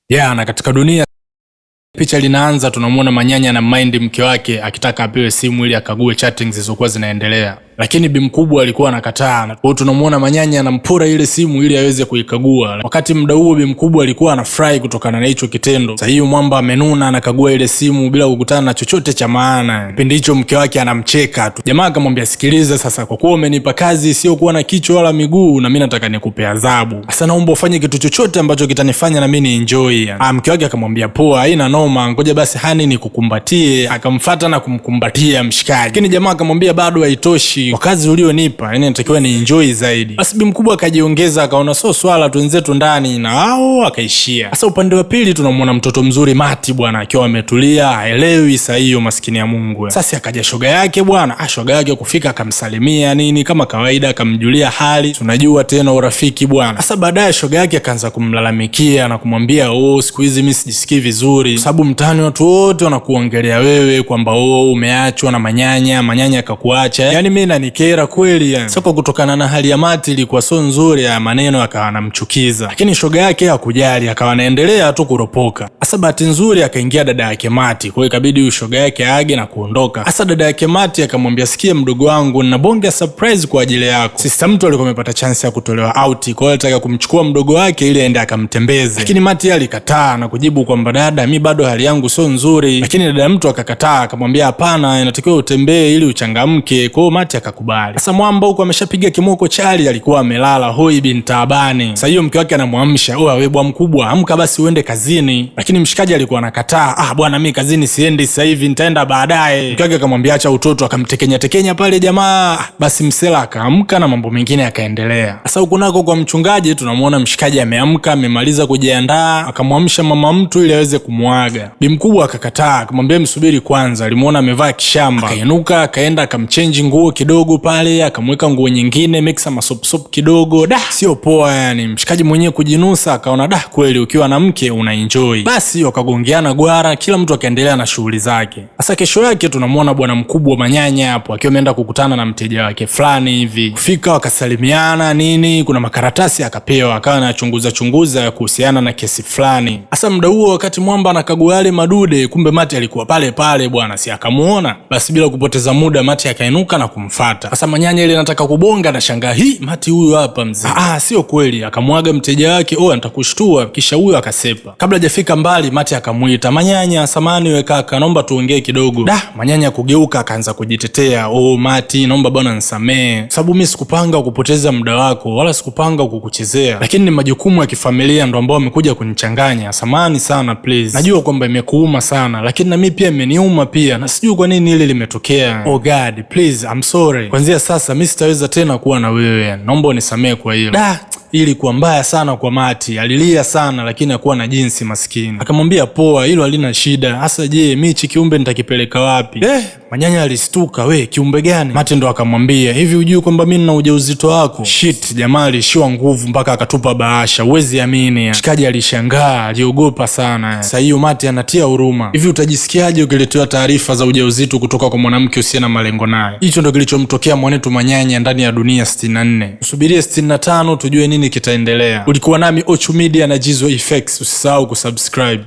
Ya, na katika dunia picha linaanza, tunamwona Manyanya na mind mke wake akitaka apewe simu ili akague chatting zilizokuwa zinaendelea, lakini bi mkubwa alikuwa anakataa. Kwa hiyo tunamwona Manyanya anampora ile simu ili aweze kuikagua, wakati muda huo bi mkubwa alikuwa anafurahi kutokana na hicho kitendo. Sasa hiyo mwamba amenuna, anakagua ile simu bila kukutana na chochote cha maana. Kipindi hicho mke wake anamcheka tu. Jamaa akamwambia, sikiliza sasa, kwa kuwa umenipa kazi isiyokuwa na kichwa wala miguu, na mimi nataka nikupe adhabu. Sasa naomba ufanye kitu chochote ambacho kitanifanya na mimi ni enjoy. Ah, mke wake akamwambia poa, haina noma, ngoja basi honey nikukumbatie. Akamfata na kumkumbatia mshikaji, lakini jamaa akamwambia bado haitoshi kwa kazi ulionipa, yani natakiwa ni enjoy zaidi. Basi bi mkubwa akajiongeza, akaona sio swala, twenzetu ndani na hao, akaishia. Sasa upande wa pili tunamwona mtoto mzuri Mati bwana akiwa ametulia, haelewi saa hiyo, maskini ya Mungu. Sasa akaja shoga yake bwana, ah, shoga yake kufika akamsalimia nini kama kawaida, akamjulia hali, tunajua tena urafiki bwana. Sasa baadaye shoga yake akaanza kumlalamikia na kumwambia, oh, siku hizi mimi sijisikii vizuri, kwa sababu mtaani watu wote wanakuongelea wewe kwamba oh, umeachwa na Manyanya, Manyanya akakuacha. Yani mimi nanikera kweli yani. Sasa kutokana na hali ya Mati ilikuwa sio nzuri, ya maneno akawa anamchukiza, lakini shoga yake hakujali, akawa anaendelea tu kuropoka. Sasa bahati nzuri akaingia dada yake Mati, kwa hiyo ikabidi huyu shoga yake aage na kuondoka. Sasa dada yake Mati akamwambia, sikia mdogo wangu, nina bonge ya surprise kwa ajili yako. Sister mtu alikuwa amepata chance ya kutolewa out, kwa hiyo alitaka kumchukua mdogo wake ili aende akamtembeze, lakini Mati alikataa na kujibu kwamba dada, mi bado hali yangu sio nzuri. Lakini dada mtu akakataa, akamwambia hapana, inatakiwa utembee ili uchangamke. Kwa hiyo Mati akakubali. Sasa mwamba huko ameshapiga kimoko chali, alikuwa amelala hoi bin taabani. Sasa hiyo mke wake anamwamsha, oa wewe bwa mkubwa, amka basi uende kazini. Lakini mshikaji alikuwa anakataa, ah bwana, mi kazini siendi sasa hivi, nitaenda baadaye. Mke wake akamwambia acha utoto, akamtekenya tekenya pale jamaa. Basi msela akaamka na mambo mengine yakaendelea. Sasa huku nako kwa mchungaji tunamwona mshikaji ameamka, amemaliza kujiandaa, akamwamsha mama mtu ili aweze kumwaga. Bi mkubwa akakataa, akamwambia msubiri kwanza. Alimuona amevaa kishamba, akainuka akaenda akamchenji nguo kidogo pale, akamweka nguo nyingine mixa masopsop kidogo. Da, sio poa yani. Mshikaji mwenyewe kujinusa, akaona da, kweli ukiwa na mke una enjoy. Basi wakagongeana gwara, kila mtu akaendelea na shughuli zake. Sasa kesho yake tunamwona bwana mkubwa Manyanya hapo akiwa ameenda kukutana na mteja wake fulani hivi. Kufika wakasalimiana nini, kuna makaratasi akapewa, akawa anachunguza chunguza kuhusiana na kesi fulani. Sasa muda huo wakati mwamba anakagua yale madude, kumbe Mati alikuwa pale pale bwana, si akamuona. Basi bila kupoteza muda Mati akainuka na kumfata. Sasa Manyanya ile anataka kubonga na shangaa, hii Mati huyu hapa mzee. Ah, sio kweli. Akamwaga mteja wake, oh, nitakushtua. Kisha huyo akasepa. Kabla hajafika mbali, Mati akamuita Manyanya, samani we kaka, naomba tuongee kidogo. Da, Manyanya kugeuka akaanza kujitetea, oh Mati, naomba bwana nisamee, sababu mimi sikupanga kupoteza muda wako wala sikupanga kukuchezea, lakini ni majukumu ya kifamilia ndo ambao wamekuja kunichanganya. Samani sana please, najua kwamba imekuuma sana, lakini na mimi pia imeniuma pia, na sijui kwa nini hili limetokea. Oh God, please I'm sorry. Kuanzia sasa mimi sitaweza tena kuwa na wewe, naomba unisamee kwa hilo. Da, ilikuwa mbaya sana kwa Mati, alilia sana lakini hakuwa na jinsi maskini. Akamwambia poa, hilo halina shida. Hasa je, mi hichi kiumbe nitakipeleka wapi? Manyanya alistuka, we kiumbe gani? Mati ndo akamwambia, hivi hujui kwamba mi nina ujauzito wako? Shit, jamaa aliishiwa nguvu mpaka akatupa bahasha, huwezi amini. Mshikaji alishangaa, aliogopa sana. Sasa hiyo Mati anatia huruma. Hivi utajisikiaje ukiletewa taarifa za ujauzito kutoka kwa mwanamke usiye na malengo naye? Hicho ndo kilichomtokea mwanetu Manyanya ndani ya dunia 64. Usubirie 65 tujue nini kitaendelea. Ulikuwa nami Ochu Media na Jizo Effects, usisahau kusubscribe.